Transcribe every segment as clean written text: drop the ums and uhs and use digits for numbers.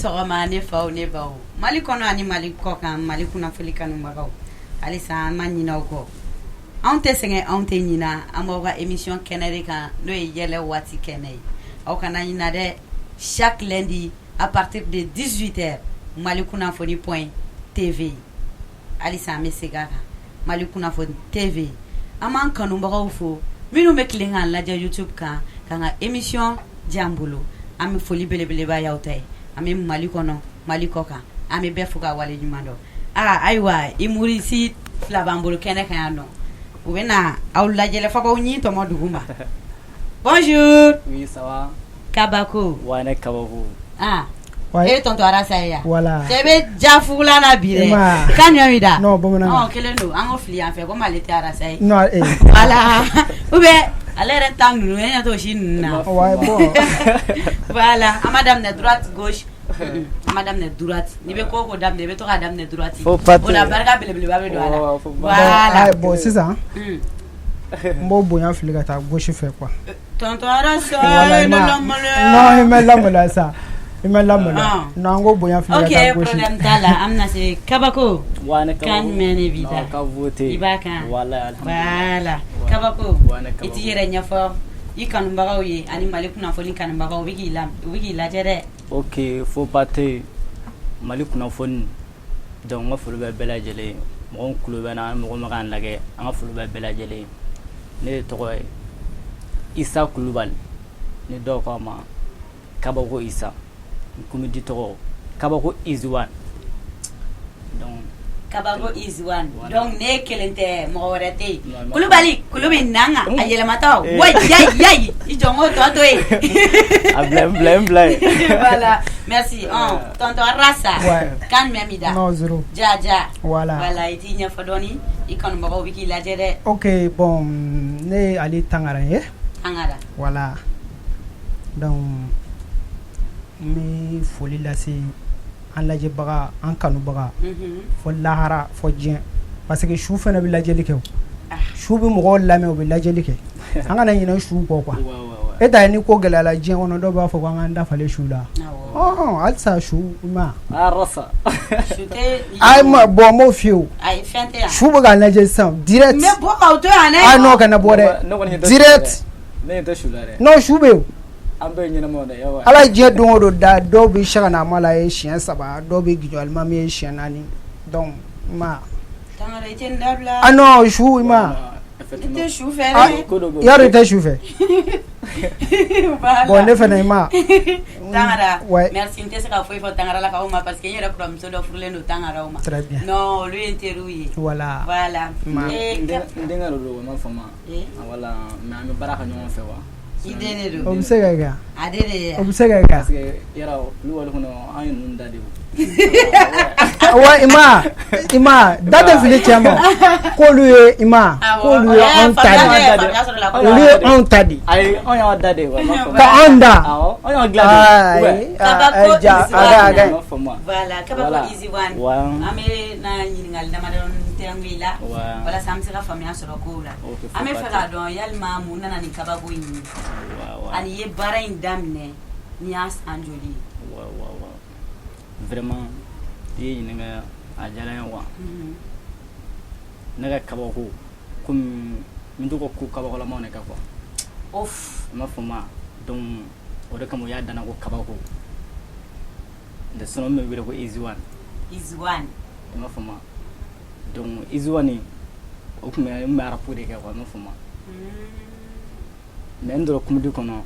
Sɔgɔma, ne faw, ne baw, Mali kɔnɔ ani Mali kɔ kan, Mali kunnafoni kanubagaw, halisa an ma ɲinɛ aw kɔ. Anw tɛ sɛgɛn, anw tɛ ɲina. An b'aw ka émission kɛnɛ de kan, n'o ye yɛlɛ waati kɛnɛ ye. Aw kana ɲina dɛ, chaque lundi à partir de 18 heures, Mali kunnafoni point TV. Halisa an bɛ segin a kan, Mali kunnafoni TV. An b'an kanubagaw fo, minnu bɛ tilen k'an lajɛ YouTube kan, k'an ka émission diya an bolo. An bɛ foli belebeleba y'aw ta ye. An bɛ Mali kɔnɔ, Mali kɔ kan, an bɛ bɛɛ fo ka wale ɲuman dɔn. Aa, ayiwa, humoriste fila b'an bolo kɛnɛ kan yan nɔ, u bɛ na aw lajɛ fo k'aw ɲin tɔmɔ dugu ma. Bonjour. Oui, ça va. Kabako. Ouais, ne kabako. Ah. Ouais. E ye tonton Arasa ye yan. Voilà. Cɛ bɛ ja fugulan na bi dɛ. E ma. Kan jumɛn b'i da? Non, bamanankan. Ɔ, kelen don, an ko fili yan fɛ komi ale tɛ Arasa ye. Non, eh. Voilà. Ou bien ale yɛrɛ ta ninnu, e ɲɛ t'o si ninnu na. Ouais, bon. Voilà, an b'a daminɛ droite, gauche. An b'a daminɛ droite. N'i bɛ ko o ko daminɛ, i bɛ to k'a daminɛ droite. Faut pas. O la barika belebeleba bɛ don a la. Ouais, faut pas. Voilà. Ah, bon, sisan n b'o bonya fili ka taa gauche fɛ quoi. Tonton Arasa, Voilà, ne i ma. lamaloya. Non, i ma lamaloya sa. I ma lamaloya. Ah. Non, an ko bonya fili ka Ok, taa gauche. problème t'a la. An bɛna se kabako. Ouais, ne kabako. Kan jumɛn de b'i da? Non, ka voter. I b'a kan. Voilà, alhamdulillah. Voilà. Ouais. Kabako. Ouais, ne I kabako. t'i yɛrɛ ɲɛfɔ i kanubagaw ye ani Mali kunnafoni kanubagaw, u bɛ k'i la, u bɛ k'i lajɛ dɛ. Ok, faut pas te Mali kunnafoni. Donc n ka foli bɛ bɛɛ lajɛlen ye. Mɔgɔ min tulo bɛ n na, mɔgɔ min k'an lajɛ, an ka foli bɛ bɛɛ lajɛlen ye. Ne de tɔgɔ ye Isa Kulubali. Ni dɔw k'a ma Kabako Isa. N comédie tɔgɔ Kabako Is One. Donc Kabako Is One. Voilà. Donc ne kelen tɛ, mɔgɔ wɛrɛ tɛ yen. Non, Kulubali, kulu bɛ nanga a yɛlɛmatɔ. Eh. Wa yayi yayi, i jɔ n k'o tɔ to yen. A bila n bila n bila yen. Voilà. Merci. Ɔn, tonton Arasa. Ouais. Kan jumɛn b'i da? Non, zéro. Ja ja. Voilà. Voilà, i t'i ɲɛfɔ dɔɔni. I kanubagaw bɛ k'i lajɛ dɛ. Ok, bon, ne ye Ali Tangara ye. Tangara. Voilà. Donc n bɛ foli lase an lajɛbaga, an kanubaga, fɔ lahara, fɔ diɲɛ, parce que su fana bɛ lajɛli kɛ o. Ah. Su bɛ mɔgɔw lamɛn, u bɛ lajɛli kɛ. An kana ɲinɛ su kɔ quoi. Ouais. E ta ye, ni ko gɛlɛyara diɲɛ kɔnɔ, dɔw b'a fɔ ko an k'an dafalen su la. Awɔ. Ɔhɔn, halisa su i ma. Arasa. Su tɛ. Ayi ma, bon, n b'o f'i ye o. Ayi, fɛn tɛ yan. Su bɛ k'a lajɛ sisan direct. N bɛ bɔ k'aw to yan dɛ. Ah non, kana bɔ dɛ. Ne kɔni ɲɛ tɛ Direct. su la dɛ. Ne ɲɛ tɛ su la dɛ. Non, su bɛ yen. An bɛɛ ye ɲɛnamaw dɛ. Yawa. Ala ye diɲɛ don o don da, dɔw bɛ Sɛkina Amala ye siɲɛ saba, dɔw bɛ Gijo Alimami ye siɲɛ naani. Donc i ma. Tangara, i tɛ nin dabila. Ah non, su, i ma. Ne tɛ su fɛ Ah, dɛ. Ko dɔ bɛ yen. Yarɔ, i tɛ su fɛ. Voilà. Bon, ne fana, i ma. Tangara. Ouais. Merci, n tɛ se ka foyi fɔ Tangara la k'aw ma, parce que n yɛrɛ kɔrɔmuso dɔ furulen don Tangaraw ma. Très bien. Non, olu ye n teriw ye. Voilà. Voilà. Ma. Eh, N denkɛ de don, o ma faamu. Eh? Ah, voilà, mais an bɛ baara kɛ ɲɔgɔn fɛ quoi. I den de O don. bɛ se ka kɛ. A den de ye. O bɛ se ka kɛ. Parce que yɔrɔ Kulubali kɔnɔ, an ye ninnu da de o. Wa i ma, i ma da tɛ fili cɛ ma, k'olu ye, i ma, k'olu ye anw ta de. Faamuya sɔrɔla ko Olu ye anw ta de. Ayi, anw y'aw da de quoi, ma faamu. Ka anw da. Awɔ, anw y'aw dilan de. Ayi, Kabako ah, ja, Easy a ka a ka. Ma faamu. Voilà, Kabako Voilà. Easy One. Ouais. An bɛ na ɲininkali damadɔ tɛnku i la. Ouais. Walasa an bɛ se ka faamuya sɔrɔ kow la. Ok, An bɛ faut fɛ pas k'a dɔn yalima mun nana ni kabako in ye. Ouais. Ani i ye baara in daminɛ ni y'a san joli ye? Ouais. Vraiment, i ye ɲininka, a diyara n ye quoi. Ne ka kabako, komi n to ka ko kabakolamaw de kɛ quoi. Of. I m'a faamu wa? Donc o de kama u y'a danna ko kabako. Nka sinon n bɛ wele ko Easy One. Easy One. I m'a faamu wa? Donc Easy One, o tun bɛ n bɛ rap de kɛ quoi, i m'a faamu wa? Mais n donna comédie kɔnɔ,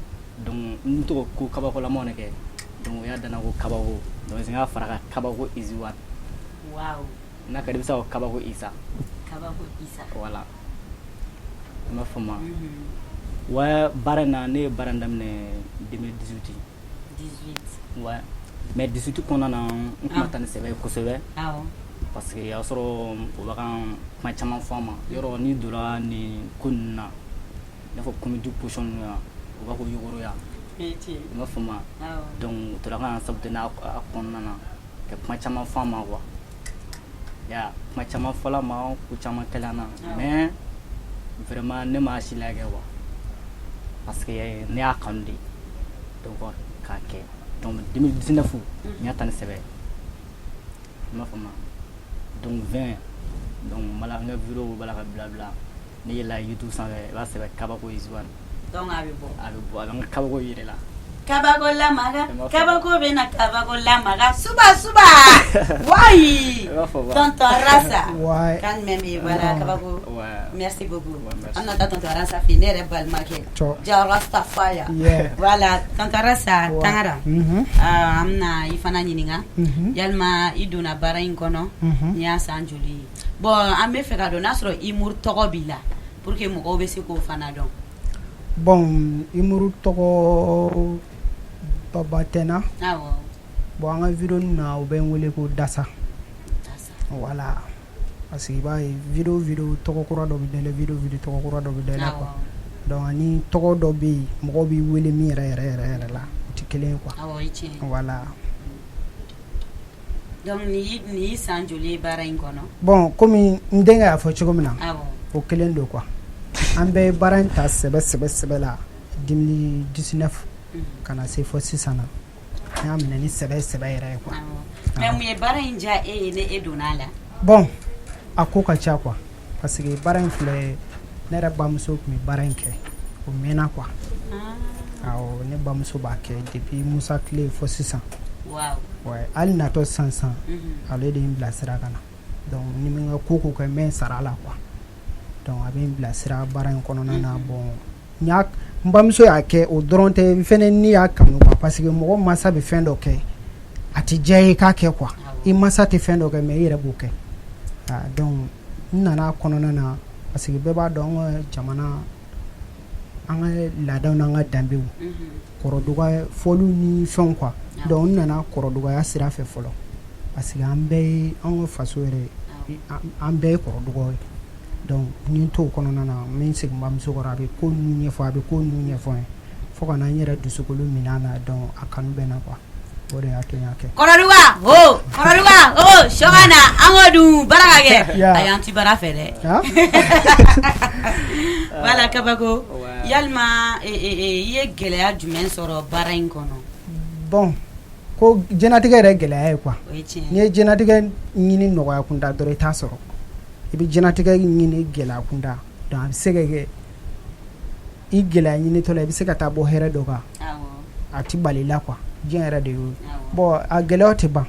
donc n to ka ko kabakolamaw de kɛ. Donc u y'a danna ko kabako. Donc n ka fara kan Kabako Easy One. Wow. N'a ka di, i bɛ se ka fɔ Kabako Isa. Kabako Isa. Voilà. I m'a faamu wa? Ouais, baara in na, ne ye baara in daminɛ 2018. 18. Ouais. Mais 18 kɔnɔna na, n tun ma taa ni sɛbɛ ye kosɛbɛ. Parce que y'a sɔrɔ o bɛ ka kuma caman fɔ an ma. Yɔrɔ n'i donna nin ko ninnu na, i n'a fɔ comédie position ninnu na, u b'a fɔ yogoroya. E tiɲɛ. I m'a faamu wa? Awɔ. Donc u tora ka saboter n'a a kɔnɔna na ka kuma caman fɔ an ma quoi. Ya, kuma caman fɔla ma, ko caman kɛla n na. Mais vraiment, ne m'a si lajɛ quoi. Parce que ne y'a kanu de. Donc k'a kɛ. Donc 2019 n y'a ta ni sɛbɛ, i m'a faamu? Donc 20, donc n b'a la, n ka vidéo b'a la ka bila bila. N'i yɛlɛla YouTube sanfɛ, i b'a sɛbɛn Kabako is one. Donc a bɛ bɔ. A bɛ bɔ, a bɛ n ka kabako yɛrɛ la. Kabako lamaga, kabako bɛ na, kabako lamaga, suba suba wayi. I b'a fɔ. Tonton Rasa. Ouais. Kan jumɛn bɛ yen? Voilà, kabako. Ouais. Merci beaucoup. Ouais, merci. An na taa tonton Rasa fɛ yen, ne yɛrɛ balimakɛ. Cɔ. Ja Rastafaya. Yeah. Voilà, tonton Rasa. Ouais. Tangara. Ah, an bɛna i fana ɲininka. Yalima i donna baara in kɔnɔ nin y'a san joli ye? Bon, an bɛ fɛ ka dɔn n'a sɔrɔ humour tɔgɔ b'i la, pour que mɔgɔw bɛ se k'o fana dɔn. Bon, humour tɔgɔ baba tɛ n na. Bon, an ka vidéo na, u bɛ n wele ko Dasa. Dasa. Voilà, parce que i b'a ye, vidéo vidéo tɔgɔ kura dɔ bɛ da i la, vidéo vidéo tɔgɔ kura dɔ bɛ da i la quoi. Donc ani tɔgɔ dɔ bɛ yen, mɔgɔw b'i wele min yɛrɛ yɛrɛ yɛrɛ yɛrɛ la, o tɛ kelen ye quoi. Awɔ, o ye tiɲɛ ye. Voilà. Donc nin y'i san joli ye baara in kɔnɔ? Bon, komi n denkɛ y'a fɔ cogo min na, o kelen don quoi. An bɛ ye baara in ta sɛbɛ sɛbɛ sɛbɛ la 2019 ka na se fɔ sisan na. An y'a minɛ ni sɛbɛ sɛbɛ yɛrɛ ye quoi. Mais mun ye baara in diya e ye ni e donna a la? Bon, a ko ka ca quoi, parce que baara in filɛ, ne yɛrɛ bamuso tun bɛ baara in kɛ, o mɛnna quoi. Awɔ, ne bamuso b'a kɛ depuis Musa tile fɔ sisan. Ouais, hali natɔ sisan sisan, ale de ye n bilasira ka na. Donc ni n bɛ n ka ko ko kɛ, n bɛ n sara a la quoi. Donc a bɛ n bilasira baara in kɔnɔna na. Bon, n y'a n bamuso y'a kɛ, o dɔrɔn tɛ, n fɛnɛ ni y'a kanu quoi, parce que mɔgɔ masa bɛ fɛn dɔ kɛ, a tɛ diya i ye k'a kɛ quoi. I masa tɛ fɛn dɔ kɛ, mais i yɛrɛ b'o kɛ. Ah, donc n nana a kɔnɔna na, parce que bɛɛ b'a dɔn, an ka jamana, an ka laadaw n'an ka danbew, kɔrɔdɔgɔya fɔliw ni fɛnw quoi. Donc n nana kɔrɔdɔgɔya sira fɛ fɔlɔ, parce que an bɛɛ ye, an ka faso yɛrɛ, an bɛɛ ye kɔrɔdɔgɔ ye. Donc ni n t'o kɔnɔna na, n bɛ n segin n bamuso kɔrɔ, a bɛ ko ninnu ɲɛfɔ, a bɛ ko ninnu ɲɛfɔ n ye, fo ka na n yɛrɛ dusukolo minɛ a na. Donc a kanu bɛ n na quoi, o de y'a to n y'a kɛ. Kɔrɔduga o, kɔrɔduga o, sɔgɔna an k'o dun, baara ka kɛ. Ayi, an ti baara fɛ dɛ. Voilà, kabako. Yalima i ye gɛlɛya jumɛn sɔrɔ baara in kɔnɔ? Bon, ko diɲɛlatigɛ yɛrɛ gɛlɛya ye quoi. O ye tiɲɛ. N'i ye diɲɛlatigɛ ɲini nɔgɔya kunda dɔrɔn, i t'a sɔrɔ. I bɛ diɲɛlatigɛ ɲini gɛlɛya kunda. Donc a bɛ se ka kɛ i gɛlɛya ɲinitɔ la, i bɛ se ka taa bɔ hɛrɛ dɔ kan. A ti bali la quoi, diɲɛ yɛrɛ de y'o ye. Bon, a gɛlɛyaw tɛ ban,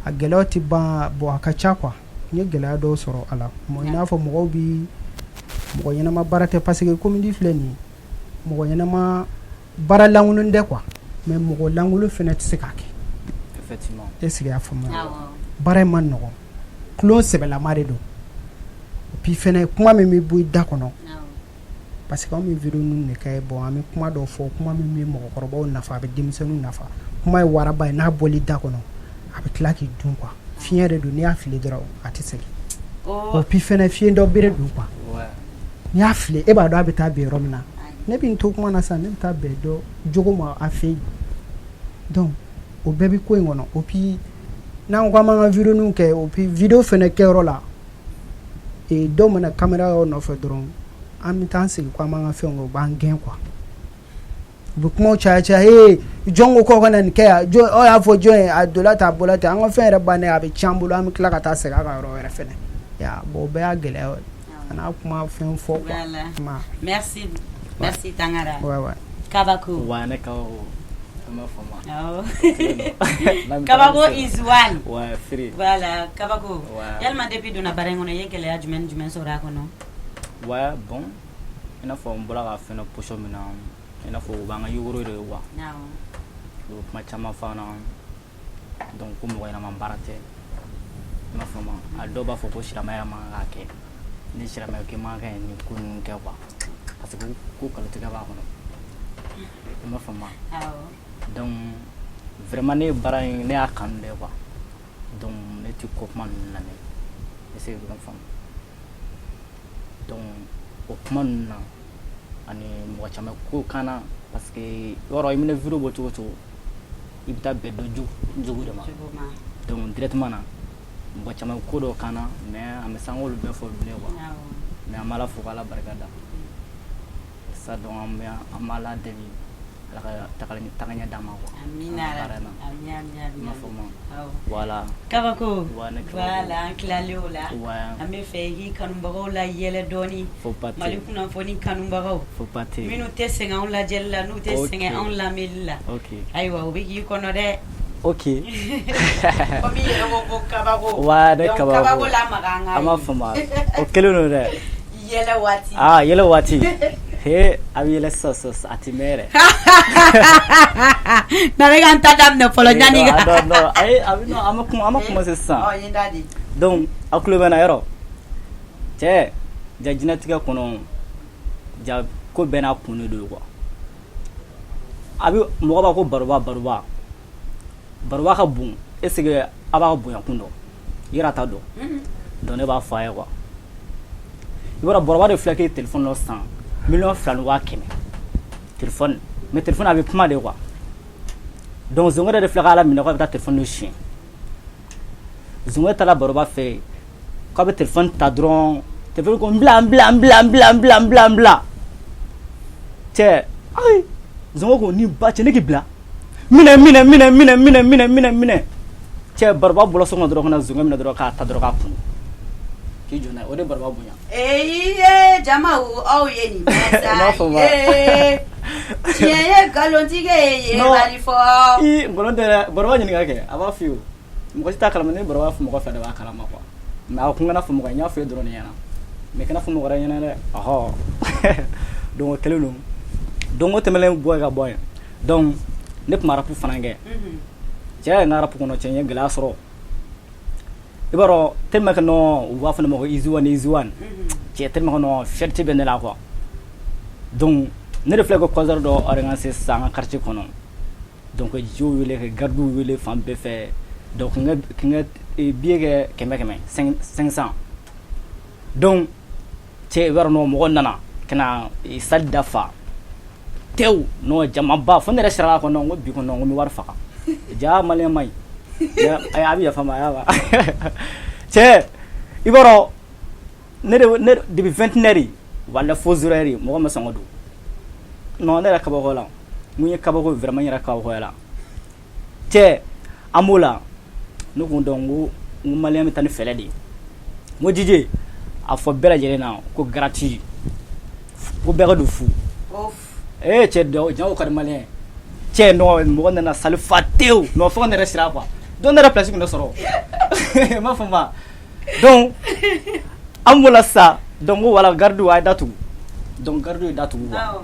a gɛlɛyaw tɛ ban. Bon, a ka ca quoi, n ye gɛlɛya dɔw sɔrɔ a la. Bon, i n'a fɔ mɔgɔw bi mɔgɔ ɲɛnama baara tɛ, parce que comédie filɛ nin ye, mɔgɔ ɲɛnama baara lankolon tɛ quoi, mais mɔgɔ lankolon fɛnɛ tɛ se k'a kɛ. Est ce que y'a faamuya? Baara in ma nɔgɔn, tulon sɛbɛlama de don. Et puis fɛnɛ, kuma min bɛ bɔ i da kɔnɔ, parce que anw bɛ vidéo ninnu de kɛ. Bon, an bɛ kuma dɔw fɔ, kuma min bɛ mɔgɔkɔrɔbaw nafa, a bɛ denmisɛnninw nafa. Kuma ye waraba ye, n'a bɔl'i da kɔnɔ, a bɛ tila k'i dun quoi. Fiɲɛ de don, n'i y'a fili dɔrɔn, a tɛ segin. Et puis fɛnɛ, fiɲɛ dɔ bere don quoi. N'i y'a fili, e b'a dɔn a bɛ taa bɛn yɔrɔ min na. Ne bɛ n to kuma na sisan, ne bɛ taa bɛn dɔ jogo ma a fɛ yen. Donc o bɛɛ bɛ ko in kɔnɔ. Et puis n'an ko an b'an ka vidéo ninnu kɛ, et puis vidéo fɛnɛ kɛyɔrɔ la, dɔw mana caméra y'aw nɔfɛ dɔrɔn, an bɛ taa an sigi ko an b'an ka fɛnw kɛ, u b'an gɛn quoi. U bɛ kumaw caya caya: ee, jɔn ko k'aw ka na nin kɛ yan? Jɔn aw y'a fɔ jɔn ye? A donna tan, a bɔra tan. An ka fɛn yɛrɛ bannen, a bɛ tiɲɛ an bolo, an bɛ tila ka taa segin a kan yɔrɔ wɛrɛ fɛnɛ ya. Bon, o bɛɛ y'a gɛlɛya ye, a n'a kuma fɛn fɔ quoi. Voilà. Merci, merci Tangara. Ouais. Kabako. Ouais, ne kabako. An b'a fɔ ma. Kabako is one. Ouais, free. Voilà, kabako. Ouais. Yalima depuis donna baara in kɔnɔ, i ye gɛlɛya jumɛn ni jumɛn sɔrɔ a kɔnɔ? Ouais, bon, i n'a fɔ n bɔra ka fɛn dɔ position min na, i n'a fɔ u b'an ka yogoro de ye quoi. U bɛ kuma caman fɔ an na. Donc ko mɔgɔ ɲɛnama baara tɛ. I m'a faamu? A dɔw b'a fɔ ko silamɛ yɛrɛ man kan k'a kɛ. Ni silamɛ k'i man kan ka nin ko ninnu kɛ quoi. Parce que ko nkalontigɛ b'a kɔnɔ. I m'a faamu? Donc vraiment, ne ye baara in, ne y'a kanu de quoi. Donc ne ti ko kuma ninnu lamɛn. Est-ce que i bɛ ka faamu? Donc o kuma ninnu na, ani mɔgɔ caman ko kan na, parce que yɔrɔ i mana vidéo bɔ cogo o cogo, i bɛ taa bɛn dɔ jugu de ma. Donc directement na, mɔgɔ caman ko dɔ kan na, mais an bɛ se an k'olu bɛɛ fɔ bilen quoi. Mais an b'Ala fo k'Ala barika da. Ça, donc an bɛ an b'Ala deli. Ala ka tagaɲɛ d'an ma quoi. Amina baara in na. Ami ami ami. I m'a faamu? Awɔ. Voilà. Kabako. Ouais, ne kabako. Voilà, an tilalen o la. Ouais. An bɛ fɛ i k'i kanubagaw la yɛlɛ dɔɔni. Faut pas te. Mali kunnafoni kanubagaw. Faut pas te. Minnu tɛ sɛgɛn anw lajɛli la, n'u tɛ Ok. sɛgɛn anw lamɛnli la. Ok. Ayiwa, u bɛ k'i kɔnɔ dɛ. Ok. Komi i yɛrɛ ko ko kabako. Ouais, ne Donc, kabako. Kabako lamaga an k'a An m'a ye. faamu. O kelen don dɛ. Yɛlɛ waati. Ah, yɛlɛ waati. He, a bɛ yɛlɛ sisan sisan, a tɛ mɛn yɛrɛ. Na bɛ ka n ta daminɛ fɔlɔ ɲani Non, ka. non, non, ayi, a bɛ, non, an bɛ kuma, an bɛ commencer sisan. Ɔ, n ye n da di. Donc, aw tulo bɛ n na yɔrɔ? Cɛ, ja diɲɛlatigɛ kɔnɔ, ja ko bɛɛ n'a kun de don quoi. A bɛ mɔgɔ b'a ko baroba baroba. Baroba ka bon, est ce que a b'a ka bonya kun dɔn? I yɛrɛ t'a dɔn. Donc ne b'a fɔ a ye quoi. I b'a dɔn baroba de filɛ k'e téléphone dɔ san 2,1 million. Téléphone, mais téléphone a bɛ kuma de quoi. Donc Zongo de filɛ k'a la minɛ k'a bɛ taa téléphone dɔ suɲɛ. Zongo taara baroba fɛ yen k'a bɛ téléphone ta dɔrɔn, téléphone ko n bila, n bila, n bila, n bila, n bila, n bila, n bila. Cɛ, ayi, Zongo ko ni ba cɛ, ne k'i bila. Minɛ, minɛ, minɛ, minɛ, minɛ, minɛ, minɛ, minɛ. Cɛ, baroba bɔra so kɔnɔ dɔrɔn ka na Zongo minɛ dɔrɔn k'a ta dɔrɔn k'a kunu. K'i jɔ n'a ye, o de ye baroba bonya. Ee ye jamaw, aw ye nin mɛn sa. N b'a fɔ ma. Ye tiɲɛ ye, nkalontigɛ ye. Non. Bali fɔ. I nkalon tɛ dɛ, baroba ɲininka kɛ, a b'a f'i ye o. Mɔgɔ si t'a kalama, ne baroba fɔ mɔgɔ fila de b'a kalama quoi. Mais a kun kana fɔ mɔgɔ ye, n y'a fɔ e dɔrɔn de ɲɛna. Mais kana fɔ mɔgɔ wɛrɛ ɲɛna dɛ. Ɔhɔ. Donc o kɛlen don. Donc o tɛmɛnen bɔ ka bɔ yen. Donc ne tun bɛ rap fana kɛ. Cɛ, n ka rap kɔnɔ, cɛ, n ye gɛlɛya sɔrɔ. I b'a dɔn, tellement que non, u b'a fɔ ne ma ko Easy One, Easy One. Cɛ, tellement que non, fierté bɛ ne la quoi. Donc ne de filɛ ka concert dɔ organiser sisan an ka quartier kɔnɔ. Donc ka jiw wele, ka gardiw wele fan bɛɛ fɛ. Donc n ka billet kɛ 100 100, 500. Donc cɛ, i b'a dɔn non, mɔgɔ nana ka na salle dafa tew, non, jamaba, fo ne yɛrɛ sirala kɔnɔ, n ko bi kɔnɔ, n ko n bɛ wari faga. Ja malien man ɲi. Ja, ayi, a bɛ yafa n ma, a y'a ba. Cɛ, i b'a dɔn ne de ne depuis 21 heures wala fo 0 heure, mɔgɔ ma sɔn ka don. Non, ne yɛrɛ kabako la. Mun ye kabako ye vraiment, n yɛrɛ kabakoya la. Cɛ, an b'o la. Ne ko donc n ko malien bɛ taa ni fɛɛrɛ de ye. N ko DJ, a fɔ bɛɛ lajɛlen na ko gratuit. Ko bɛɛ ka don fu. Of. Eh cɛ, dɔ jago ka di malien ye. Cɛ, non, mɔgɔ nana salle fa tewu. Non, fo ka ne yɛrɛ siran quoi. Donc ne yɛrɛ place kun tɛ sɔrɔ. I m'a faamu wa? Donc an b'o la sisan. Donc ko voilà, garde a ye datugu. Donc garde ye datugu quoi. Awɔ.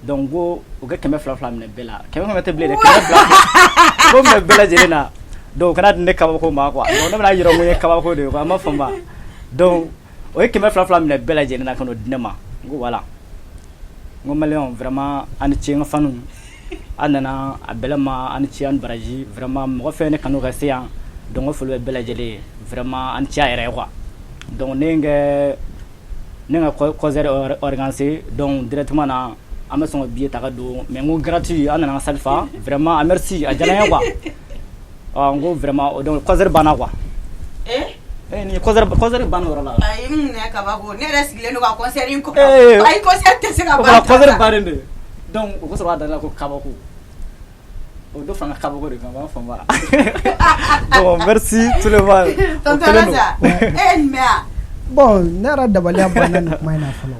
Donc ko u ka 200 200 minɛ bɛɛ la. 100 100 tɛ bilen dɛ, 200 200. Ko minɛ bɛɛ lajɛlen na. Donc kana di ne kabako ma quoi. Donc ne bɛna yira ko n ye kabako de ye quoi. I m'a faamu wa? Donc o ye 200 200 minɛ bɛɛ lajɛlen na ka n'o di ne ma. N ko voilà. N ko maliyɛnw, vraiment a ni ce, n ka fanu. A nana a bɛlɛ ma, a ni ce, a ni baraji, vraiment mɔgɔ fɛn ne kanu ka se yan. Donc n ka foli bɛ bɛɛ lajɛlen ye. Vraiment a ni ce a yɛrɛ ye quoi. Donc ne ye n kɛ ne ka concert organisé, donc directement na an bɛ sɔn ka billet ta ka don, mais n ko gratuit, an nana an ka salle fa, vraiment merci, a diyara n ye quoi. Ɔ, n ko vraiment, donc concert banna quoi. Eh. Eh, nin ye concert banna o yɔrɔ la. Ayi, n minɛ kabako, ne yɛrɛ sigilen don ka concert in kɔnɔ. Eh. Ayi, concert tɛ se ka O ban. fana concert bannen de. Donc o ko sɔrɔ a da la ko kabako. O dɔ fana kabako de kan, b'a faamu wa? Donc merci tout le monde. O Tonton kɛlen don. Rasa, e ye nin mɛn wa? Bon, ne yɛrɛ dabaliya banna nin kuma in na fɔlɔ.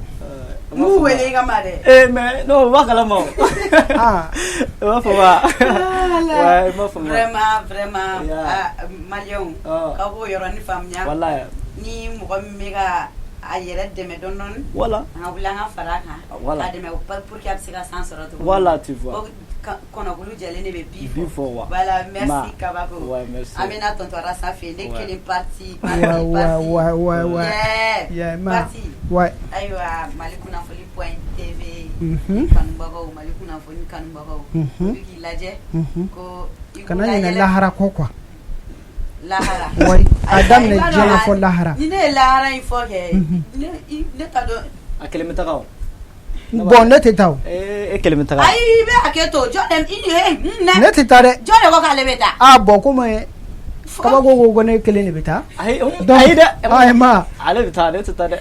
N b'u wele i kama dɛ. Eh mais non, o b'a kalama o. Ah. O b'a fɔ wa? Ouais, i b'a faamu wa? Vraiment, vraiment, Yeah. ah, maliyɛnw, Ah. k'aw k'o yɔrɔnin faamuya. Wallahi. Ni mɔgɔ min bɛ ka a yɛrɛ dɛmɛ dɔɔni dɔɔni. Voilà. An ka wuli an ka fara a kan. Voilà. K'a dɛmɛ pour que a bɛ se ka san sɔrɔ cogo min. Voilà, tu vois. O kɔnɔkulu jɛlen de bɛ bi fɔ. Bi fɔ wa. Voilà, merci Ma. Kabako. Ouais, merci. An bɛna tonton Rasa fɛ yen. Ne Ouais. kelen parti. Ouais, Parti, ouais, parti. ouais, ouais, ouais. Yeah. Yeah, ma. Parti. Ouais. Ayiwa, Mali kunnafoni point TV kanubagaw, Mali kunnafoni kanubagaw. U bɛ k'i lajɛ. Ko i k'u Kana ɲinɛ layɛlɛ. lahara kɔ quoi. Lahara. Ouais. A Ayiwa, daminɛ i b'a diɲɛ na dɔn, fɔ lahara. Ni ne ye lahara in fɔ kɛ, ne t'a dɔn. A kelen bɛ taga o. Bon, ne tɛ taa o. Eh, e kelen bɛ taga. Ayi, i bɛ hakɛ to, jɔn de i ye Ne tɛ taa dɛ. Jɔn de ko k'ale bɛ taa? Ah bon, komi Kabako ko ko ne kelen de bɛ taa. Ayi. Donc ayi dɛ. Ayi ma. Ale bɛ taa, ale tɛ taa dɛ.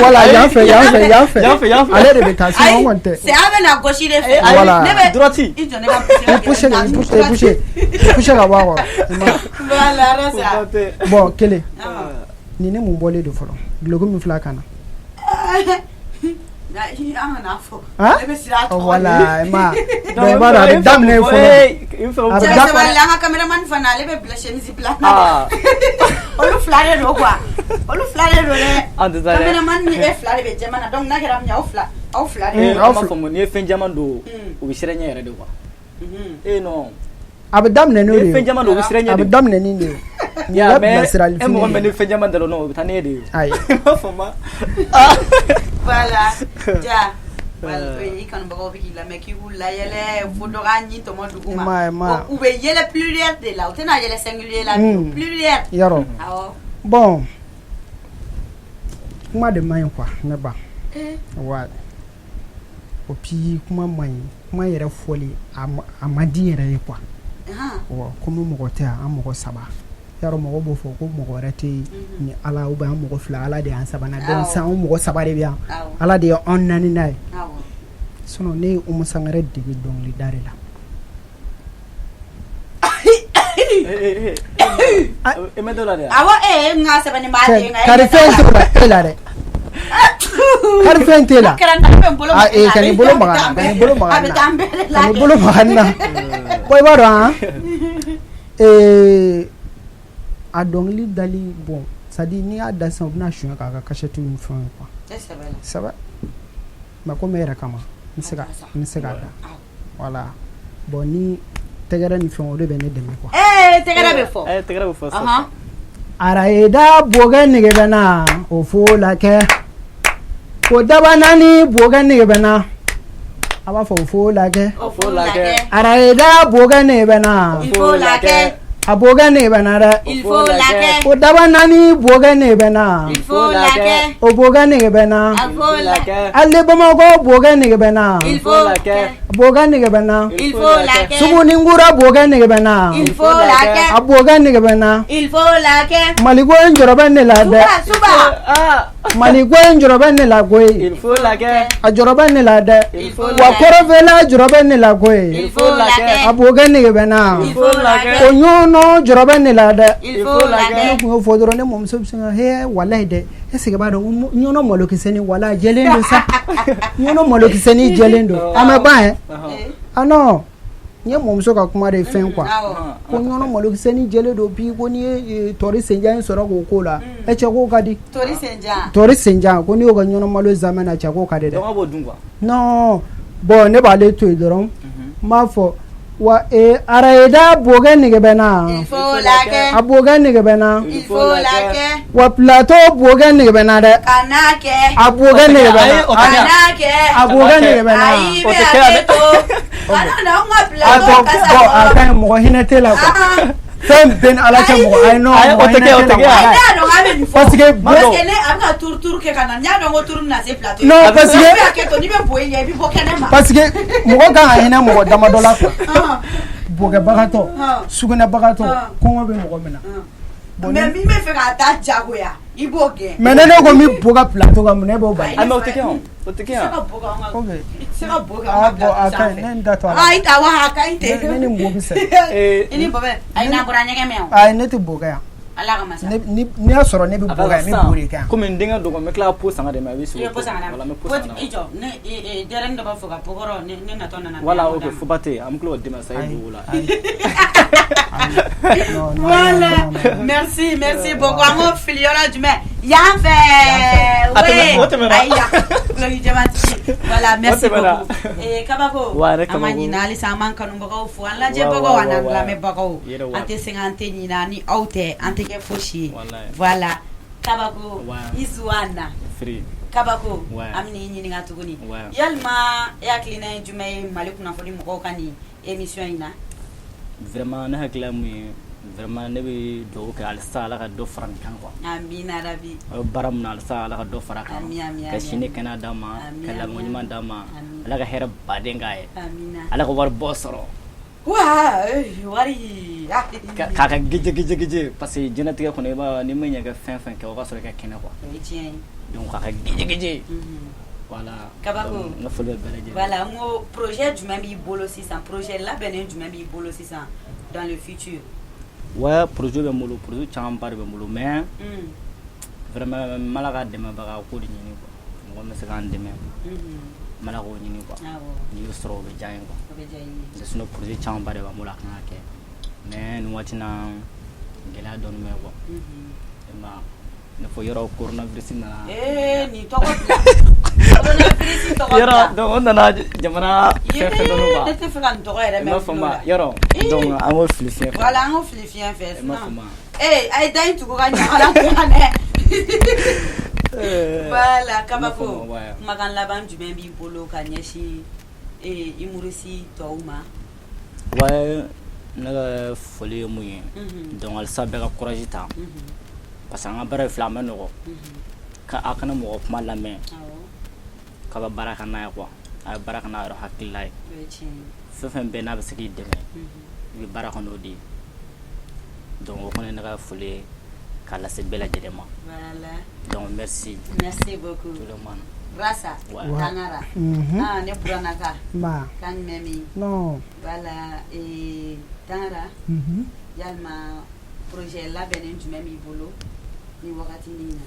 Voilà, yan fɛ, yan fɛ, yan fɛ. Yan fɛ, yan fɛ. Ale de bɛ taa, sinon n kɔni tɛ. C'est a bɛ na gauche de fɛ. Voilà. Ne bɛ Droite. I jɔ, ne ka pousser. I pousser, i pousser, i pousser, i pousser ka bɔ a kɔrɔ. I ma. Voilà, Rosa. Bon, kelen. Nin ne mun bɔlen don fɔlɔ? Duloki min filɛ a kan na. An kana fɔ. Han? Ne bɛ siran a tɔgɔ. Voilà, i ma. Donc i b'a dɔn a bɛ daminɛ yen fɔlɔ. A bɛ Cɛ da- sabali, an ka caméraman fana, ale bɛ bila chemise bila. Olu fila de don quoi. Olu fila de don dɛ. An tɛ taa dɛ. Caméraman ni e fila de bɛ jɛman na. Donc n'a kɛra min ye, aw fila, aw fila de don. Aw fila. Faamu, n'i ye fɛn jɛman don, u bɛ siran ɲɛ yɛrɛ de quoi. Eh non. A bɛ daminɛ n'o N'i de ye fɛn ye. jɛman don, u bɛ siran ɲɛ A de. bɛ daminɛ ni de ye. Nin Ya, ye mais bilasirali e mɔgɔ min fini ni de ye. fɛn jɛman da non, o bɛ taa n'e de ye. Ayi. I m'a faamu. Voilà. Ja. Voilà, i kanubagaw bɛ k'i lamɛn, k'i k'u layɛlɛ fo dɔ k'a ɲi tɔmɔ dugu ma. I ma ye, ma. U bɛ yɛlɛ pluriel de la, u tɛna yɛlɛ singulier la, pluriel. Yarɔ. Awɔ. Bon. Kuma de man ɲi quoi, ne ba. Ouais. O puis kuma man ɲi. Kuma yɛrɛ fɔli a man di n yɛrɛ ye quoi. Wa komi mɔgɔ tɛ yan, an mɔgɔ saba. Yarɔ, mɔgɔ b'o fɔ ko mɔgɔ wɛrɛ tɛ yen ni Ala ou bien an mɔgɔ fila, Ala de y'an sabanan. Donc sisan anw mɔgɔ saba de bɛ yan. Ala de ye anw naaninan ye. Sinon ne ye Umu Sangare dege dɔnkilida de la. E ma dɔ la dɛ. Awɔ, ee, n ka sɛbɛnni b'a den kan. Kari fɛn t'o la e la dɛ. Kari fɛn t'e la. Kɛra n bɛ n bolo. Ah, eh, ka n'i bolo maga n na, ka n'i bolo maga A n bɛ na. taa n bɛɛ de la. Ka n'i bolo maga n na. Bon, i b'a dɔn han, a dɔnkili dali, bon, c'est à dire n'i y'a da sisan, u bɛna suɲɛ k'a ka cachette ni fɛnw ye quoi. E sɛbɛ la. Sɛbɛ. Mais komi e yɛrɛ kama, n bɛ se k'a da. Voilà. Bon, ni tɛgɛrɛ ni fɛnw, o de bɛ ne dɛmɛ quoi. Ee, tɛgɛrɛ bɛ fɔ. Eh, tɛgɛrɛ bɛ fɔ sisan. Arayida bokɛ nege bɛ na, o fo la kɛ. Ko daba naani bokɛ nege bɛ na. A b'a fɔ o fo la kɛ. O fo la kɛ. Arayida bokɛ nege bɛ na. Il faut la kɛ. A bokɛ nege bɛ na dɛ. Il faut la kɛ. Ko daba naani bokɛ nege bɛ na. Il faut la kɛ. O bokɛ nege bɛ na. A faut la kɛ. Ale Bamakɔ bokɛ nege bɛ na. Il faut la kɛ. Bokɛ nege bɛ na. Il faut la kɛ. Suguninkura bokɛ nege bɛ na. Il faut la kɛ. A bokɛ nege bɛ na. Il faut la kɛ. Maliko in jɔrɔ bɛ ne la dɛ. Suba, suba. Maliko in jɔrɔ bɛ ne la koyi. Il faut la kɛ. A jɔrɔ bɛ ne la dɛ. Il faut Wa la kɛ. kɔrɔfɛla jɔrɔ bɛ ne la koyi. Il faut la A kɛ. bokɛ nege bɛ na. Il faut la O kɛ. ɲɔnɔ jɔrɔ bɛ ne la dɛ. Il faut la Ne kɛ. tun y'o fɔ dɔrɔn, ne mɔmuso bɛ sin ka he walayi dɛ, est ce que b'a dɔn ko ɲɔnɔ malokisɛni wala jɛlen don sa, ɲɔnɔ malokisɛni jɛlen don, a ma ban yɛ. Ah non, n ye mɔmuso ka kuma de fɛn quoi. Ko ɲɔnɔ malokisɛni jɛlen don bi, ko n'i ye tɔri senjan in sɔrɔ k'o k'o la, e cɛ, k'o ka di. Tori senjan. Tɔri senjan, ko n'i y'o ka ɲɔnɔ malo zamɛ na, cɛ, k'o ka di dɛ. Donc aw b'o dun quoi. Non, bon, ne b'ale to yen dɔrɔn, n b'a fɔ wa arayida bokɛ nege bɛ na. Il faut la A kɛ. bokɛ nege bɛ na. Il faut la kɛ. Wa plateau bokɛ nege bɛ na dɛ. Kana kɛ. A bokɛ nege bɛ na. O tɛ kɛ. Kana kɛ. A bokɛ nege bɛ na. Ayi, O bɛ tɛ kɛ hakɛ to. Kana na anw ka A plateau bon kasa bon, a bɔ. ka ɲi, mɔgɔ hinɛ t'e la quoi. Fɛn bɛɛ ni Ala cɛ, mɔgɔ, ayi non, Ayi, o mɔgɔ tɛ hinɛ kɛ, o t'e tɛ la kɛ. Ne walayi. y'a dɔn k'a bɛ nin fɔ. Parce que Parce que ne a bɛ ka turu turu kɛ ka na, n y'a dɔn ko turu bɛna se plateau. Non, parce que I bɛ hakɛ to, n'i bɛ bo yen, i bɛ bɔ kɛnɛ ma. parce que mɔgɔ kan ka hinɛ mɔgɔ damadɔ la quoi. Bokɛbagatɔ, sugunɛbagatɔ, kɔngɔ bɛ mɔgɔ min na. Bon, Mais min bɛ fɛ k'a ta jagoya, i b'o gɛn. Mais ne ko min bo ka plateau kan, mun ne b'o bali? Ah mais o tɛ kɛ o. O tɛ kɛ I tɛ se yan. ka bo kɛ anw ka Ok. i tɛ se ka bo kɛ anw Ah ka bon, a plateau ka ɲi, sanfɛ. ne n da to a la. Ah, i ta wa, a ka ɲi ten. Ne ni bo bɛ sɛgɛn. I ni bɔ bɛ, ayi, n'an bɔra ɲɛgɛn mɛn o. Ayi, ne tɛ bo kɛ yan. Ala ka masa. N'i y'a sɔrɔ ne bɛ A bo ka kɛ yan, n bɛ bo de kɛ yan. Komi n denkɛ dɔgɔ, n bɛ tila ka po san ka d'i ma, i bɛ sigi. I bɛ po san ka d'a ma. Voilà, n bɛ po Po san ka i d'a ma. jɔ, ne dɛrɛnin dɔ b'a fɔ ka po kɔrɔ, ne natɔ nana. Voilà, ok, foba tɛ yen. An bɛ tila k'o d'i ma sisan, i b'o la. Ayi. Non, non, Voilà. non, non, non. Merci, merci beaucoup. An ko fili yɔrɔ jumɛn? Yan fɛ. A tɛmɛ- o tɛmɛna. Ayi, yan. Kuloki jamatigi. Voilà, merci O tɛmɛna. beaucoup. Kabako. Wa, yɛrɛ An ma kabako. ɲinɛ halisa, an b'an kanubagaw fo, an Wa, lajɛbagaw, wa, an n'an wa, wa. lamɛnbagaw. Yɛrɛ wa. An tɛ sɛgɛn, an tɛ ɲinɛ, ni aw tɛ, an tɛ kɛ fosi ye. Walayi. Voilà. Kabako, Wa. Isuwana. Free. Kabako, Ouais. an bɛn'i ɲininka tuguni. Ouais. Yalima e hakilina ye jumɛn ye Mali kunnafoni mɔgɔw ka nin émission in na? Vraiment, ne hakilila ye mun ye, vraiment ne bɛ dugawu kɛ halisa Ala ka dɔ fara nin kan quoi. Amina rabi. A bɛ baara min na, halisa Ala ka dɔ fara a kan. Ami, ami, Ka ami, sini ami. kɛnɛya d'a ma, Ami, ka ami, lamɔ ɲuman d'a ma. Ami. Ala ka hɛrɛ baden k'a ye. Amina. Ala ka wari bɔ sɔrɔ. Wa, wari. K'a ka gije gije gije, parce que diɲɛlatigɛ kɔnɔ, i b'a n'i ma ɲɛ ka fɛn fɛn kɛ, o ka sɔrɔ i ka kɛnɛ quoi. O ye tiɲɛ ye. Donc k'a ka gije gije, voilà. Kabako. N ka foli bɛ bɛɛ lajɛlen. Voilà, n ko projet jumɛn b'i bolo sisan, projet labɛnnen jumɛn b'i bolo sisan dans le futur? Ouais, projet bɛ n bolo, projet camanba de bɛ n bolo, mais vraiment n b'a la ka dɛmɛbaga ko de ɲini quoi, mɔgɔ min bɛ se k'an dɛmɛ. N b'a la k'o ɲini quoi. N'i y'o sɔrɔ, o bɛ diya n ye quoi. O bɛ diya i ye. Sinon projet camanba de b'an bolo, a kan ka kɛ, mais nin waati na, gɛlɛya dɔɔnin bɛ yen quoi. I ma ye, i n'a fɔ yɔrɔ coronavirus nana. Ee, nin tɔgɔ bila, coronavirus tɔgɔ bila. Yɔrɔ, donc o nana jamana fɛn fɛn dɔɔnin quoi. Ne tɛ fɛ ka nin tɔgɔ yɛrɛ I mɛn m'a tulo faamu la. yɔrɔ, donc an k'o fili fiɲɛ fɛ. Voilà, an k'o fili fiɲɛ fɛ. I m'a Sinon faamu. ee, a ye da in tugu ka ɲagala kuma dɛ. Voilà, kabako. I m'a faamu, ouais. Kumakan laban jumɛn b'i bolo ka ɲɛsin ee humoriste tɔw ma? Ouais, ne ka foli ye mun ye? Donc halisa bɛɛ ka courage ta, parce que an ka baara ye filɛ, a ma nɔgɔ. Ka a kana mɔgɔ kuma lamɛn k'a bɛ baara kɛ n'a ye quoi, a ye baara kɛ n'a yɛrɛ hakilila ye. O ye tiɲɛ ye. Fɛn fɛn bɛɛ n'a bɛ se k'i dɛmɛ, i bɛ baara kɛ n'o de ye. Donc o kɔni ye ne ka foli ye k'a lase bɛɛ lajɛlen ma. Voilà. Donc merci. Merci beaucoup. Tout le monde. Rasa. Ouais. Tangara. Ah, ne buranaka. Nba. Kan jumɛn min? Non. Voilà, ee, Tangara. Yalima projet labɛnnen jumɛn b'i bolo ni wagati nin na?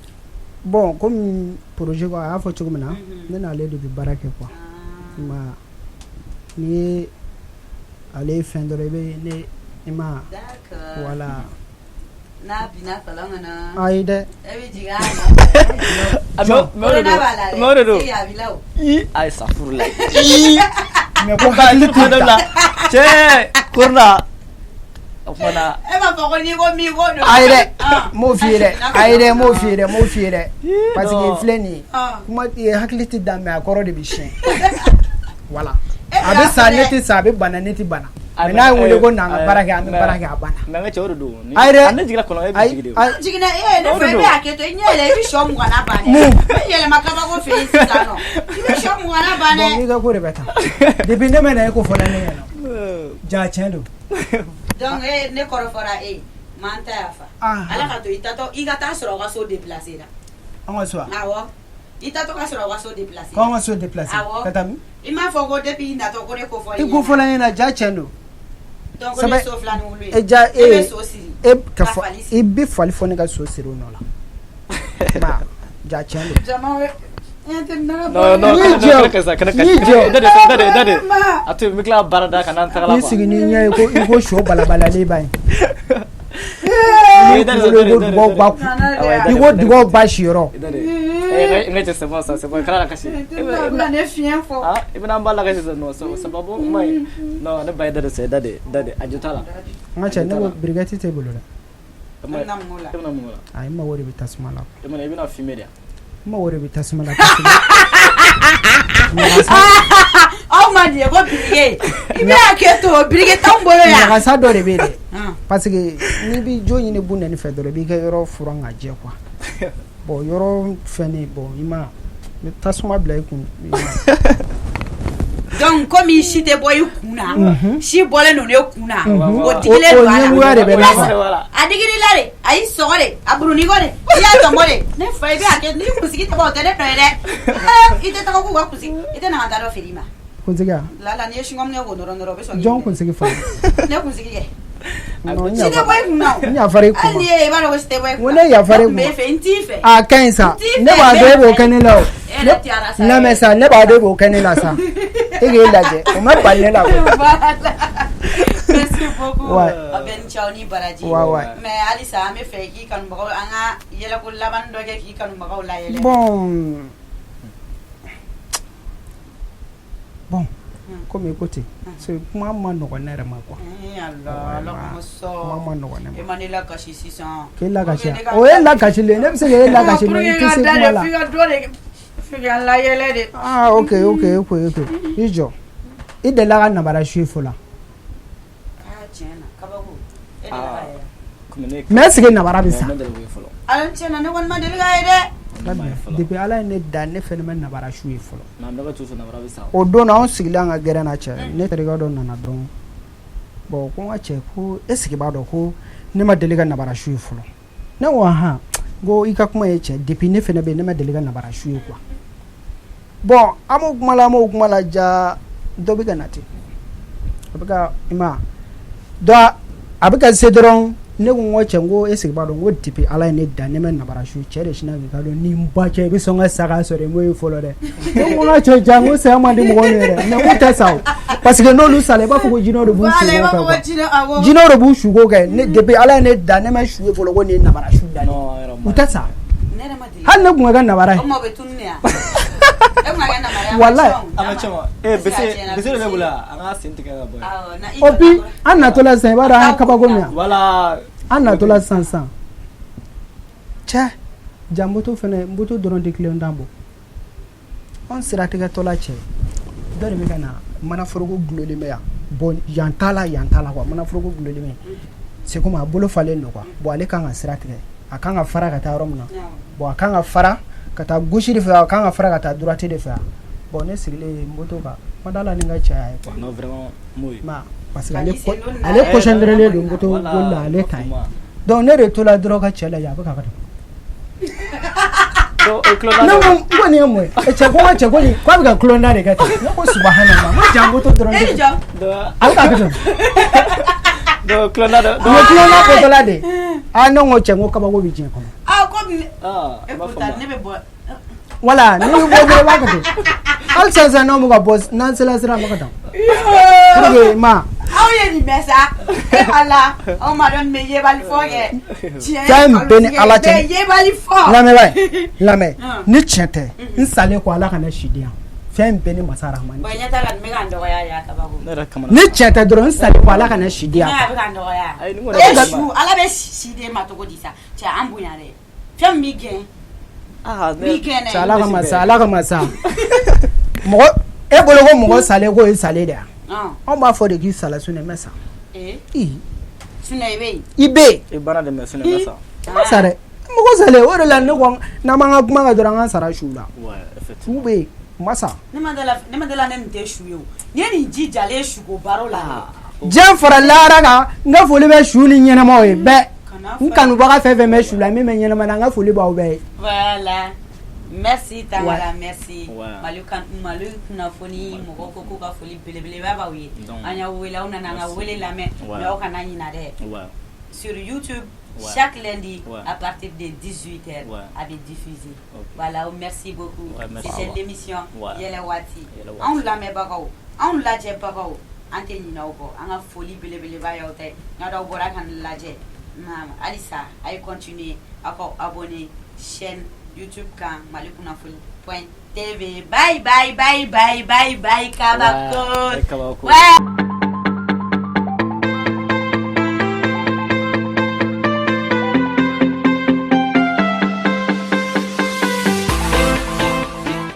Bon, comme projet ko a y'a fɔ cogo min na, ne n'ale de bɛ baara kɛ quoi. Ah. I ma ye, n'i ye ale ye fɛn dɔrɔn, i bɛ ne, i ma. D'accord. Voilà. N'a binna kɔlɔn kɔnɔ, ayi dɛ. E bɛ jigin a nɔfɛ. Ah, mais o de Corona don. b'a la dɛ. Mais o de don. Sigi a b'i la o. I ayi safuru la. Mais ko hakili Kuma tɛ dɔ da. la cɛ, corona o kuma na. E b'a fɔ ko n'i ko min ko don. Ayi dɛ. Ah. M'o f'i ye dɛ, ayi dɛ, m'o f'i ye dɛ, m'o f'i ye dɛ, parce que Non. filɛ nin ye, Ah. kuma hakili tɛ da, mais a kɔrɔ de bɛ siɲɛ. Voilà. E A b'a bɛ sa fɔ ne dɛ. tɛ sa, a bɛ bana, ne tɛ bana, mais n'a ye n wele ko na an ka baara kɛ, an bɛ baara kɛ, a banna. Mais an ka cɛ, o de don. Ayi dɛ. A ne jiginna kɔnɔ, e bɛ Ayi, jigin de. ayi. Jiginna e ne O de fɛ, i don. bɛ hakɛ to i ɲɛ yɛlɛ, i bɛ sɔ 20na ban dɛ. Mun? I bɛ yɛlɛma kabako fɛ yen sisan nɔ, i bɛ sɔ 20na ban Bon, dɛ. n'i ka ko de bɛ taa, depuis ne bɛ na, e ko fɔla ne ɲɛna, ja tiɲɛ don. Donc e ne kɔrɔfɔra e ma, n ta yafa. Ah. Ala ka to i tatɔ, i ka taa sɔrɔ aw ka so déplacé la. An ka so wa? Awɔ, i tatɔ ka sɔrɔ aw ka so déplacé. K'an ka so déplacé? Awɔ. Ka taa min? I m'a fɔ ko depuis i natɔ ko ne ko fɔli. I ko fɔla ne ɲɛna, ja tiɲɛ don. Donc ko ne Sɛbɛ- so fila ni wulu ye. E ja e bɛ e so siri. E ka Ka fɔ fali siri. i bɛ fali fɔ ne ka so siri o nɔ la ba, ja tiɲɛ don. Jama bɛ Non, non, N'i kana jɔ. kana kɛ sa, kana N'i jɔ. Da de, da de, da de. A to yen, n bɛ tila ka baara da ka n'an tagala N'i quoi. sigi n'i ɲɛ ye ko i ko sɔ balabalalen ba ye. Eh, N'i da de, kunkolo da i ko de, da de, dugaw da de. ba kun, Awɔ, i ko dugaw ba siyɔrɔ. Da de. Eh, n ka cɛ, c'est bon ça, c'est bon, kana lakasi. Ne fiɲɛ fɔ. Ah, i bɛna an ba lakasi sisan nɔ, c'est pas bon, ma ɲi. Non, ne ba ye da de, c'est da de, da de, a jo t'a la. N ka cɛ, ne ko briquette t'e bolo dɛ. E ma- N bɛna mun k'o la? E bɛna mun k'o la? Ayi, n mago de bɛ tasuma la. E bɛna fumer de. N mago de bɛ tasuma la parce que ɲagasa Aw ma nin ye ko briquet, i bɛ hakɛ to, briquet t'anw bolo yan. Ɲagasa dɔ de bɛ yen dɛ, Ah. parce que n'i bɛ jo ɲini bunɛni fɛ dɔrɔn, i b'i ka yɔrɔ furan ka jɛ quoi. Bon, yɔrɔ fɛnnen, bon, i ma n bɛ tasuma bila i kun, i ma. Donc komi si tɛ bɔ i kun na, si bɔlen don ne kun na, o digilen O don a la. ɲɛngoya de bɛ ne kan. Voilà. A digir'i la de, a y'i sɔgɔ de, a burun'i kɔ de, i y'a tɔnbɔ de. Ne fa, i bɛ hakɛ, n'i kunsigi tɛ bɔ, o tɛ ne nɔ ye dɛ. Ee, i tɛ taga k'u ka kunsigi, i tɛ na ka taa dɔ feere i ma. Kunsigi wa? Lala, n'i ye chewing-gum kɛ k'o nɔrɔ nɔrɔ, o bɛ sɔn k'i Jɔn minɛ. kunsigi fa? Ne kunsigi kɛ. Non, n Si tɛ bɔ i kun na o. N yafara i kun Hali ma. n'i ye, i b'a dɔn ko si tɛ bɔ i N kun ko na. ne yafara i Ne kun tun b'e ma. fɛ, n t'i fɛ. A ka ɲi sa. N t'i Ne fɛ, b'a n dɔn e bɛ b'o fɛ. kɛ ne la o. E yɛrɛ tiyara sa. Lamɛn sa, ne b'a dɔn e b'o kɛ ne la sa, e k'e lajɛ, o ma bali ne la koyi. Voilà. Merci beaucoup. Ouais. Aw bɛɛ ni ce, aw ni baraji. Ouais. Mais halisa an bɛ fɛ k'i kanubagaw, an ka yɛlɛko laban dɔ kɛ k'i kanubagaw layɛlɛ. Bon, komi i ko ten, parce que kuma ma nɔgɔn ne yɛrɛ ma quoi. Eh Allah, Ala kuma sɔn. Kuma ma nɔgɔn ne ma. E ma ne lakasi sisan. K'e lakasi wa? O ye lakasilen, ne bɛ se k'e lakasi, mais i tɛ se kuma la. F'i ka dɔ de, f'i ka layɛlɛ de. Ah, ok, i jɔ, i delila ka nabara su ye fɔlɔ? Ah, tiɲɛ na, kabako. E delila k'a ye wa? Komi ne Mais est ce que nabara bɛ sa? Ne deli k'o ye fɔlɔ. Ala, tiɲɛ na, ne kɔni ma deli k'a ye dɛ. Ne m'a ye fɔlɔ. Depuis Ala ye ne da, ne fɛnɛ ma nabara su ye fɔlɔ. Mais a bɛ ka cogo nabara bɛ sa. O don na, anw sigilen an ka gɛrɛn na, cɛ, ne terikɛ dɔ nana dɔn. Bon, ko n ka cɛ, ko est ce que b'a dɔn ko ne ma deli ka nabara su ye fɔlɔ? Ne ko ahan, n ko i ka kuma ye cɛ, depuis ne fɛnɛ bɛ yen, ne ma deli ka nabara su ye quoi. Bon, an b'o kuma la, an b'o kuma la, ja dɔ bɛ ka na ten, a bɛ ka i ma dɔ, a bɛ ka se dɔrɔn. Ne ko n ko cɛ, n ko est ce que b'a dɔn n ko depuis Ala ye ne dan, ne ma nabara su ye? Cɛ de sinna k'i ka dɔn ni n ba cɛ, i bɛ sɔn ka sa k'a sɔrɔ i m'o ye fɔlɔ dɛ. Ne ko n ka cɛ, ja n ko saya man di mɔgɔw ye dɛ, mais n ko tɛ sa o, parce que n'olu sala, i b'a fɔ ko jinɛw de b'u Voilà, i suko b'a kɛ fɔ ko quoi. Jinɛ, awɔ. Jinɛw de b'u suko kɛ. Ne, depuis Ala ye ne dan, ne ma su ye fɔlɔ ko nin ye nabara su dan. Non, yɔrɔ U tɛ sa. Ne yɛrɛ ma deli. Hali ne tun ka kɛ nabara ye. O ma, o bɛ tunun de yan. E kun ka kɛ namara ye, a ma Walayi. tiɲɛ o. A ma tiɲɛ wa? Eh, Est-ce que a bese tiɲɛna? Bese de bɛ bolo yan, an ka sen tigɛ ka bɔ yen. Awɔ, na i O jɔ bi ta kɔrɔ. an natɔla sisan, i b'a dɔn an ye kabako min yan. Voilà. An natɔla sisan sisan, cɛ, ja moto fɛnɛ, moto dɔrɔn tɛ kiliyan tan bɔ. An siratigɛtɔla, cɛ dɔ de bɛ ka na, manaforoko gulonlen bɛ yan. Bon, yan t'a la, yan t'a la quoi. Manaforoko gulonlen bɛ, c'est comme a bolo falen don quoi. Bon, ale kan ka sira tigɛ, a kan ka fara ka taa yɔrɔ min na. Bon, a kan ka fara ka taa gauche de fɛ, a kan ka fara ka taa droite de fɛ. Bon, ne sigilen moto kan, ma da la ni n ka cɛ ye quoi. Non, vraiment, m'o ye. Ma parce que Ka ale n'i sen don nin na. ale concentré don moto Voilà, boli la, ale ta ye. ma. Donc ne de tola dɔrɔn ka cɛ lajɛ, a bɛ ka ka Donc, o tulo ne ko n ko nin ye mun ye? E cɛ ko n ka cɛ ko nin k'a bɛ ka tulon-da de kɛ tan. Ne ko subahanala, n ko ja moto dɔrɔn E ni de jɔ. a bɛ ka kɛ tan. Donc, tulo da O ye tulon-da bɔtɔla de ye. Aa, ne ko cɛ, n ko kabako bɛ diɲɛ kɔnɔ. Ah, komi Ah, e a b'a pourtant faamu. ne bɛ bɔ. Wala ni bɛ bɔ dɔrɔn, i b'a kɛ ten. Hali sisan sisan, n'anw bɛ ka bɔ, n'an sera sira, an bɛ ka taa pour que ma Aw ye nin bɛɛ sa. E Ala, aw ma dɔn nin bɛ yebali fɔ kɛ. Tiɲɛ ye. Fɛn bɛɛ ni Ala cɛ. Bɛ yebali fɔ. Lamɛn ba lamɛn. Ni tiɲɛ tɛ, n salen ko Ala kana si di yan. Fɛn bɛɛ ni masa Rahamani. Bon, ɲɛ t'a la, nin bɛ ka n dɔgɔya de, a kabako. Ne yɛrɛ kamana. Ni tiɲɛ tɛ dɔrɔn, n salen ko Ala kana si di yan. Ne a bɛ ka n dɔgɔya. Ayi, nin kɔni E ye su, Ala bɛ si den ma cogo di sa? Cɛ, an bonya dɛ. Fɛn min b'i gɛn. Ah, ne B'i gɛn dɛ. Cɛ, Ala kama sa, Ala kama sa, mɔgɔ e bolo ko mɔgɔ salen ko ye salen de yan. Anw b'a fɔ de k'i sala, sinon i ma sa. Ee. I Sinon i bɛ yen. I bɛ yen. I baara de mɛ, sinon i ma sa. I ma sa dɛ, mɔgɔ salen o de la. Ne ko n'an m'an ka kuma kɛ dɔrɔn, an ka sara su la. Ouais, effectivement. Su bɛ yen, u ma sa. Ne ma dala, ne ma dala, ne nin tɛ su ye o. Nin ye nin ji jalen suko baro la. Diɲɛ fara lahara kan, n ka foli bɛ su ni ɲɛnɛmaw ye bɛɛ. Kana N fɔ. kanubaga fɛn fɛn bɛ su la, min bɛ ɲɛnɛma na, n ka foli b'aw bɛɛ ye. Voilà. Merci Tangara, merci. Ouais. Mali kan, Mali kunnafoni mɔgɔw ko k'u ka foli belebeleba b'aw ye. Donc, An y'aw wele, aw nana an ka merci. wele lamɛn. Mais aw kana ɲina dɛ. Sur YouTube, chaque lundi à partir de 18h a bɛ diffuser. Voilà, merci beaucoup. Ouais, merci. C'était l'émission Yɛlɛ Waati. Yɛlɛ Waati. Anw lamɛnbagaw, anw lajɛbagaw, an tɛ ɲinɛ aw kɔ. An ka foli belebeleba y'aw ta ye. N'a d'aw bɔra ka nin lajɛ. Naam, halisa a ye continuer aw ka abonner chaîne YouTube kan, Mali kunnafoni point TV. Bye bye bye bye bye bye, kabako. Ouais, kabako. Ouais.